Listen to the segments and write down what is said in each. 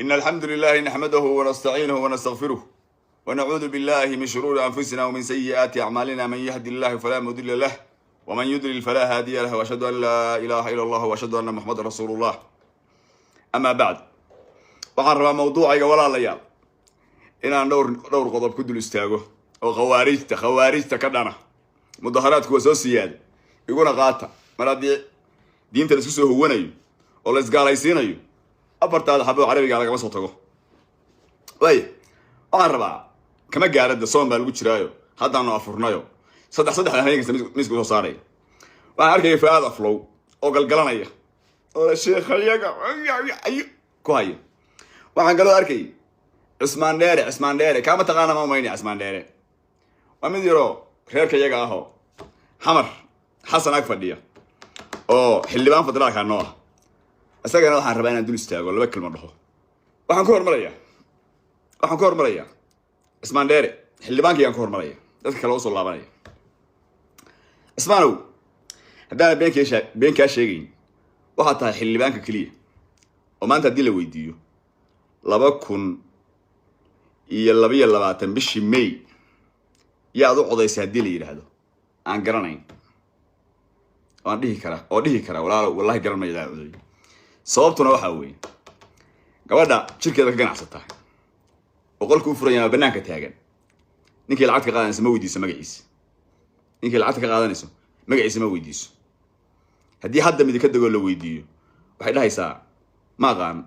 إن الحمد لله نحمده ونستعينه ونستغفره ونعوذ بالله من شرور أنفسنا ومن سيئات أعمالنا. من يهدي الله فلا مضل له ومن يضلل فلا هادي له، وأشهد أن لا إله إلا الله وأشهد أن محمد رسول الله. أما بعد، waxaan rabaa mawduucayga, walaalayaal, inaan dhowr qodob ku dul istaago oo khawaarijta ka dhana. Mudaharaadku waa soo siyaaday, iguna qaata. Mar haddii diinta la isku soo huwanayo oo la isgaalaysiinayo, afartaada xabo carabiga lagama soo tago. Waaya, waxaan rabaa kama gaarada, soon baa lagu jiraayo, haddaanu afurnayo, saddex saddexda habeen kasta miiska usoo saaraya. Waxaan arkaya Fuaad Aflow oo galgalanaya oo sheekhayaga ku haya. Waxaan kaloo arkay Cismaan Dheere. Cismaan Dheere kaama taqaana, ma umayni. Cismaan Dheere waa mid yaroo reerka iyaga ahoo Xamar Xasan ag fadhiya oo xildhibaan federaalka noo ah. Isagana waxaan rabaa inaan dul istaago, laba kelmo dhaho. Waxaan ku hormarayaa Cismaan Dheere, xildhibaankaygaan ku hormaraya, dadka kale usoo laabanaya. Cismaanow, haddaana been kaa sheegayn, waxaad tahay xildhibaanka keliya oo maanta haddii la weydiiyo 2022 bishii May yaad u codaysay haddii la yidhaahdo, aan garanayn oo aan dhihi kara oo dhihi kara, "Walaalo, wallahi garan mayo daa coday." Sababtuna waxaa weeye, gabadha jirkeeda ka ganacsata oo qolka u furan yahay banaanka taagan, ninkii lacagta ka qaadanaysa ma weydiiso magaciisa. Ninkii lacagta ka qaadanayso magaciisa ma weydiiso. Haddii hadda midi ka degoo la weydiiyo, waxay dhahaysaa, "Ma aqaan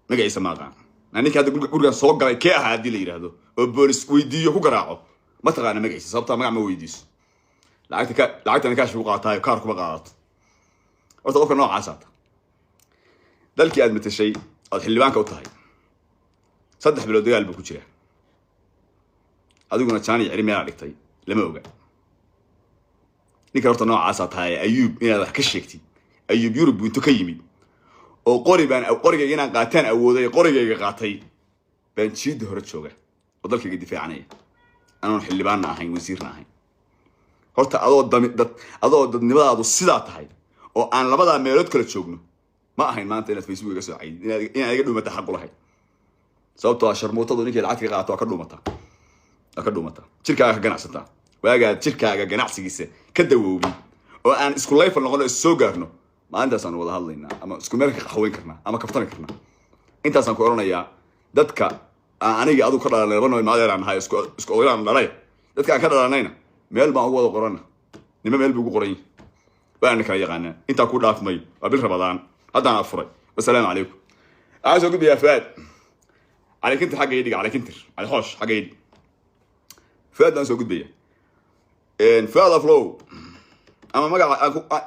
magaciisa, ma aqaan." Na ninkii hadda gurigan soo galay kee ahaa haddii la yidhaahdo oo boolis weydiiyo, ku garaaco, ma taqaana magaciisa. Sababtaa magac ma weydiiso, lacagta ka lacagtana kaash ku qaataayo, kaar kuma qaadato. Horta qofka noocaas ta dalkii aad matashay ood xildhibaanka u tahay, 3 bilood dagaal buu ku jiraa, adiguna jaan iyo ceri meelaa dhigtay lama oga. Ninkan horta noocaasaa tahay. Ayuub inaad wax ka sheegtid, Ayuub Yurub buu intu ka yimid oo qori baan qorigayga inaan qaataan awooday, qorigayga qaatay, baan jiidda hore jooga oo dalkayga difaacanaya, anoon xildhibaanna ahayn, wasiirna ahayn. Horta adoo dami dad adoo dadnimadaadu sidaa tahay oo aan labadaa meelood kala joogno, ma ahayn maanta inaad Facebook iga soo caydid, inaad iga dhumata xaq u lahayd. Sababtoo ah sharmuutadu ninkay lacagta ka qaadato waa ka dhuumataa, waa ka dhuumataa. Jirkaaga ka ganacsataa. Waagaad jirkaaga ganacsigiisa ka dawoobin oo aan isku layfal noqon oo is soo gaarno, maalintaasaan wada hadlaynaa ama isku meel ka qaxweyn karnaa ama kaftami karnaa. Intaasaan ku odhanayaa. Dadka aan aniga adigu ka dhalanay, laba nool maadeeraan nahay, isku odayaan dhalay, dadka aan ka dhalanayna meel baan ugu wada qorana, nima meel buu ugu qoran yahay, waana kala yaqaanaa. Intaa ku dhaafmayo. Waa bil Rabadaan, haddaan afuray. Wasalaamu calaykum. Waxaan soo gudbayaa Fuaad Cali Kintir. Xagga idhiga, Cali Kintir, Cali Xoosh, xagga idhig. Fuaad baan soo gudbaya. Fuaad Aflow, ama magaca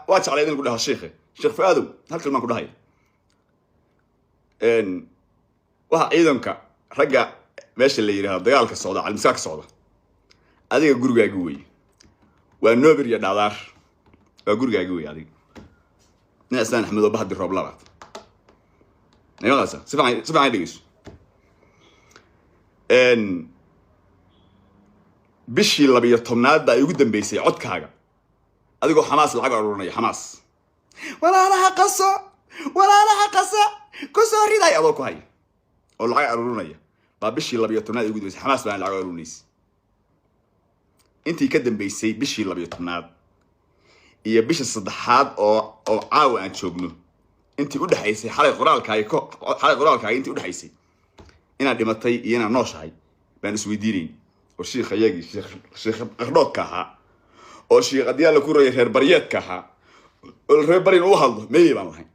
waa jeclayd in lagu dhaho shiikhe, Sheekh Fuaadow, hal kalmaan ku dhahaya. Waxa ciidanka ragga meesha la yidhahdo dagaalka socda, Calimisaa ka socda, adiga gurigaagi weeye. Waa Noobir iyo Dhadaar, waa gurigaagi wey. Adiga nin Islaan Axmedo Bahdi Roob labaad nimadaasa si fiican, si fiican dhegeyso. Bishii 12aad baa igu dambeysay codkaaga adigoo Xamaas lacag aruurinaya. Xamaas walaalaha qaso, walaalaha qasa ku soo riday adoo ku haya oo lacag aruurinaya baa bishii 12aad igu dambeysay. Xamaas baan lacag aruurinaysa. Intii ka dambeysay bishii 12aad iyo bisha saddexaad oo caawa aan joogno, intii udhexaysay, xalay qoraalkaaga intii udhexaysay, inaad dhimatay iyo inaad nooshahay baan isweydiinayn. Oo shiikh ayagii, sheikh qardhoodka ahaa, oo shiikh haddii Alla ku rayay reer baryeedka ahaa, oo reer barin u hadlo, meeyey baan lahayn.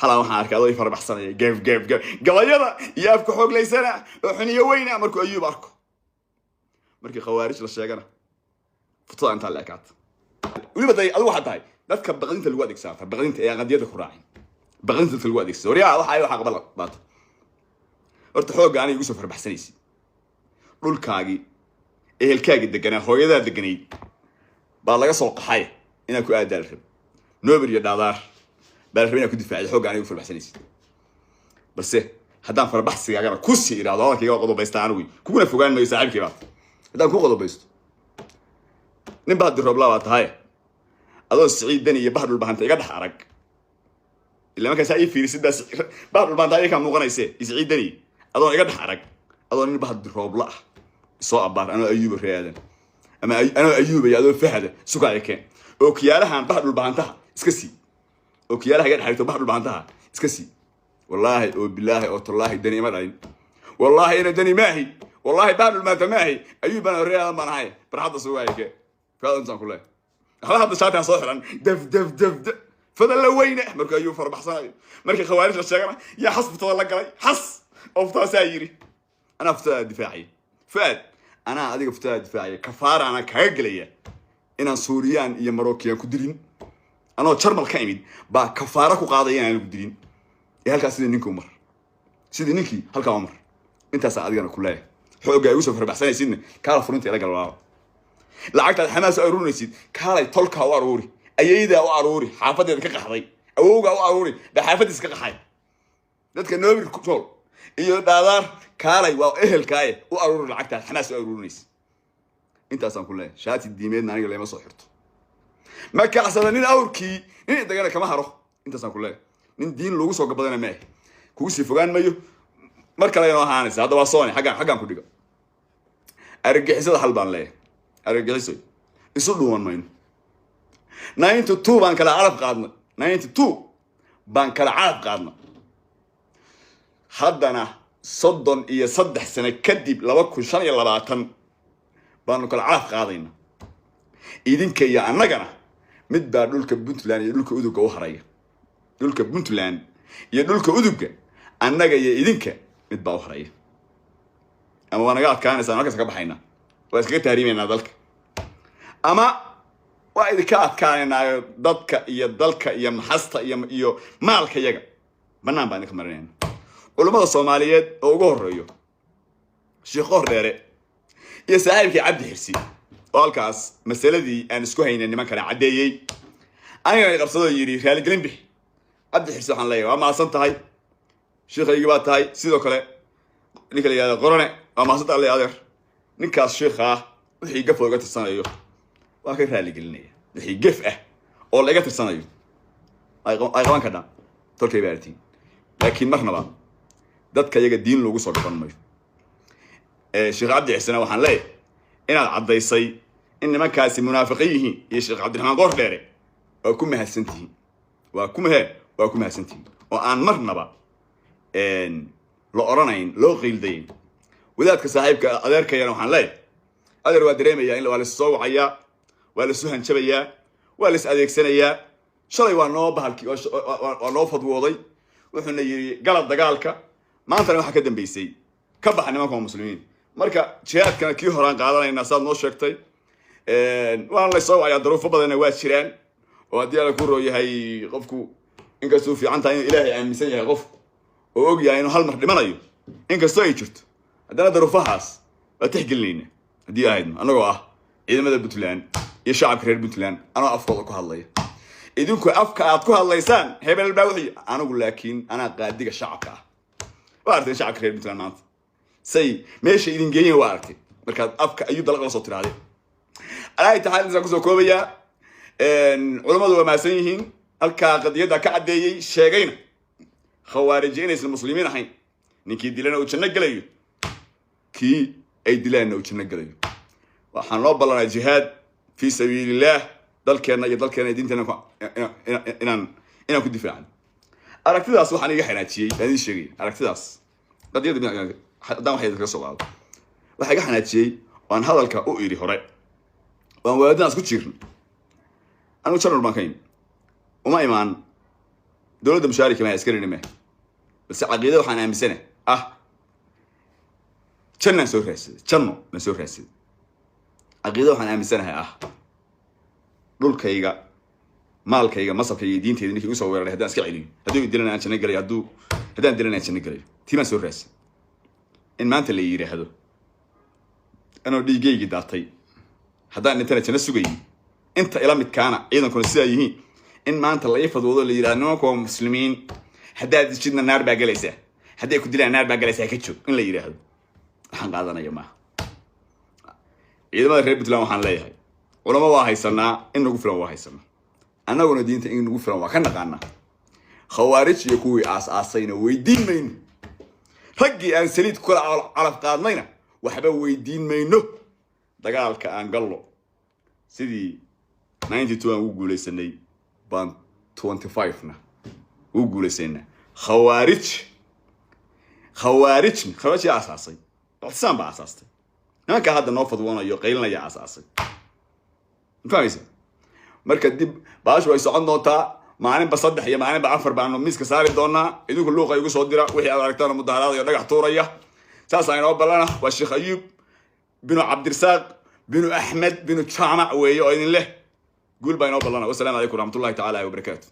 Xalaa waxaan arkay adoo i farabaxsanaya, geef geef geef, gabayada iyo afka xooglaysana oo xuniyo weyna markuu Ayuub arko. Markii Khawaarij la sheegana, futada intaa la ekaata. Weliba day adigu waxaa tahay dadka baqdinta lagu adeegsata, baqdinta ee aan qadiyada ku raacin, baqdinta dadka lagu adeegsado. Waryaa, waxaa qaba baata. Horta xoogga aniga igu soo farbaxsanaysid, dhulkaagii, ehelkaagii deganaa, hooyadaa deganayd baa laga soo qaxay inaan ku aadaal rabo. Noobir iyo Dhaadaar baa la rabay inaan ku difaacday xoogga aniga igu farbaxsanaysid. Balse haddaan farbaxsigaagana kusii idhahdo, hadalkayga waa qodobaysta, anigu kuguna fogaan mayo, saaxiibkay baat. Haddaan ku qodobaysto, nin baa dirooblaa baa tahay, adoo Siciid Deni iyo Bah Dhulbahanta iga dhex arag. Ila markaasaa ii fiirisid baa bah Dhulbaanta iyakaa muuqanayse. Isciidani adoon iga dhex arag, adoo nin bahad roobla ah soo abaar, anoo Ayuuba reeaadan ama anoo Ayuubaya, adoo Fahada sugaaya keen. Ookiyaalahan bah Dhulbahantaha iska sii, ookiyaalaha iga dhex aragto bah Dhulbahantaha iska sii. Wallaahi oo bilaahi oo tallaahi, Dani ima dhalin. Wallaahi ina Dani maahi, wallaahi bah Dhulbaanta maahi. Ayuub baan, reeaadan baan ahay. Barxadda sugaaya keen. Fuaad intaan ku leehay waxba hadda shaatigan soo xiran daf daf daf daf fadalla weyne. Markuu Ayuu farabaxsanayo, markii Khawaarij la sheegana, yaa xas futada la galay, xas oo futadaasaa yidhi anaa futadaa difaacaya. Fuaad, anaa adiga futadaa difaacaya, kafaara anaa kaga gelaya inaan Suuriyaan iyo Marokiyaan ku dilin. Anoo Jarmal ka imid baa kafaara ku qaadaya inaan ku dilin. Ee halkaas sidii ninkii umar, sidii ninkii halkaa umar, intaasaa adigana ku leeyahay. Xoogga ay ugu soo farbaxsanaysidna kaala furinta ila galbaaba. Lacagtaad Xamaas u aruurinaysid kaalay tolkaa u aruuri, ayaydaa u aruuri, xaafadeeda ka qaxday, awowgaa u aruuri baa xaafadiis ka qaxay. Dadka Noobir tool iyo Dhaadaar kaalay, waa ehelkaaye, u aruuri lacagtaad Xamaas u aruurinaysid. Intaasaan ku leeyahay. Shaati diimeedna aniga lama soo xirto, ma kacsada nin awrkii nin idagana kama haro. Intaasaan ku leeyahay. Nin diin lagu soo gabadana maahe, kugu sii fogaan mayo. Mar kale inoo ahaanaysa. Hadda waa sooni xaggaan xaggaan ku dhiga. Argagixisada hal baan leeyahay: argagixiso isu dhuuman mayno. 92 baan kala calaf qaadnay, 92 baan kala calaf qaadnay. Haddana 33 sano kadib, 2025 baanu kala calaf qaadayna. Idinka iyo annagana mid baa dhulka Puntland iyo dhulka Uduga u haraya. Dhulka Puntland iyo dhulka Uduga annaga iyo idinka mid baa u haraya. Ama waa naga adkaanaysaa, markaas ka baxayna, waa iskaga tahriimaynaa dalka, ama waa idinka adkaanaynaayo dadka iyo dalka iyo maxasta iyo maalka yaga bannaan baan idinka marinayna. Culummada Soomaaliyeed oo ugu horeeyo Sheekh Qoor Dheere iyo saaxiibkii Cabdi Xirsi, oo halkaas masaladii aan isku haynay nimankana caddeeyey, anigana qabsadoo yidhi raaligelin bix, Cabdi Xirsi waxaan leeyahay waa mahadsan tahay, sheikhaygii baa tahay. Sidoo kale ninka la yihahdo Qorane, waa mahadsan tahay adeer. Ninkaas sheikha ah wixii gaf oo iga tirsanayo waa ka raaligelinaya. Wixii gef ah oo la iga tirsanayo ay qaban kadhaa tolkay baa artiin, laakiin marnaba dadka iyaga diin lagu soo gaban mayo. Sheekh Cabdi Xisena waxaan leeyahay inaad caddaysay in nimankaasi munaafiqin yihiin iyo Sheekh Cabdiraxmaan Qoor Dheere, waa ku mahadsantihiin, waa ku mahe, waa ku mahadsantihiin, oo aan marnaba la odhanayn loo qiildayn. Wadaadka saaxiibka adeerkayana waxaan leeyahay, adeer, waa dareemayaa in waa lais soo wacayaa, waa laisu hanjabayaa, waa lais adeegsanayaa. Shalay waa noo bahalki, waa noo fadwooday, wuxuuna yidhi gala dagaalka. Maantana waxaa ka dambeysay ka baxa nimanka waa muslimiin. Marka jihaadkana kii horaan qaadanaynaa saad noo sheegtay, waana laysoo wacayaa, daruufo badanna waa jiraan. Oo haddii Alla ku roo yahay, qofku inkastuu fiican tahay inuu Ilaahay aaminsan yahay, qofku oo og yahay inuu hal mar dhimanayo, inkastoo ay jirto, haddana daruufahaas waa tixgelinayna. Haddii ahaydno annagoo ah ciidamada Puntland iyo shacabka reer Puntland, anoo afkooda ku hadlaya, idinku afka aad ku hadlaysaan hebel baa wixii anigu, laakiin anaa qaadiga shacabka ah. Waa aragteen shacabka reer Puntland maanta say meesha idin geeyen, waa aragteen markaad afka ayuu dalaq la soo tirahdeen. Alaa taxaal intaan kusoo koobayaa. Culammadu waa mahadsan yihiin halkaa qadiyadda ka caddeeyey, sheegayna Khawaariji inaysan muslimiin ahayn, ninkii dilana uu janno gelayo, kii ay dilaanna uu janno gelayo. Waxaan loo ballanaa jihaad fii sabiilillaah, dalkeenna iyo dalkeenna iyo diinteena inaan ku difaacno. Aragtidaas waxaan iga xanaajiyey baan idiin sheegaya. Aragtidaas qadiyadda haddaan wax idinkaga soo qaado, waxaa iga xanaajiyey waan hadalka u iri hore, waan waadinaas ku jiirno. Anigu Jarmal baan ka imi, uma imaan dowladda mushaarika maha, askarini mah, balse caqiidada waxaan aaminsana ah jannaan soo raadsaday, janno baan soo raadsaday. Caqiidada waxaan aaminsanahay ah dhulkayga, maalkayga, masabkayga iyo diinteyda ninkii igu soo weeraray haddaan iska celiyo, hadduu dilana aan janno gelayo, haddaan dilana aan janno gelayo. Tii baan soo raadsaday. In maanta la yidhaahdo anoo dhiigaygii daatay, haddaan dhintana janno sugayay, inta ila midkaana ciidankuna sidaa yihiin, in maanta la ii fadwoodo, la yidhahdo nimanku waa muslimiin, haddaad dishidna naar baa gelaysaa, hadday ku dilaan naar baa gelaysaa, ka joog, in la yidhaahdo waxaan qaadanaya maaha. Ciidamada reer Puntland waxaan leeyahay, culamo waa haysanaa, in nagu filan waa haysanaa, annaguna diinta in nagu filan waa ka naqaanaa. Khawaarij iyo kuwii aas-aasayna weydiin mayno. Raggii aan saliid ku kala calaf qaadnayna waxba weydiin mayno. Dagaalka aan gallo, sidii 92 aan ugu guulaysanay baan 25 na ugu guulaysanaa. Khawaarij, khawaarijna, khawaarij yaa asaasay? Ictisaam baa asaastay. Nimanka hadda noo fadwoonayo, qaylinaya, asaasay. Ma fahmaysa? Marka dib baashu way socon doontaa. Maalinba saddex iyo maalinba afar baanu miiska saari doonaa. Idinku luuqa igu soo dira wixii aad aragtaan oo mudaharaad iyo dhagax tuuraya. Saasaa inoo ballana. Waa Sheekh Ayuub binu Cabdirasaaq binu Axmed binu Jaamac weeye oo idin leh guul baa inoo ballana. Wasalaamu calaykum waraxmatullahi tacaala wabarakaatu.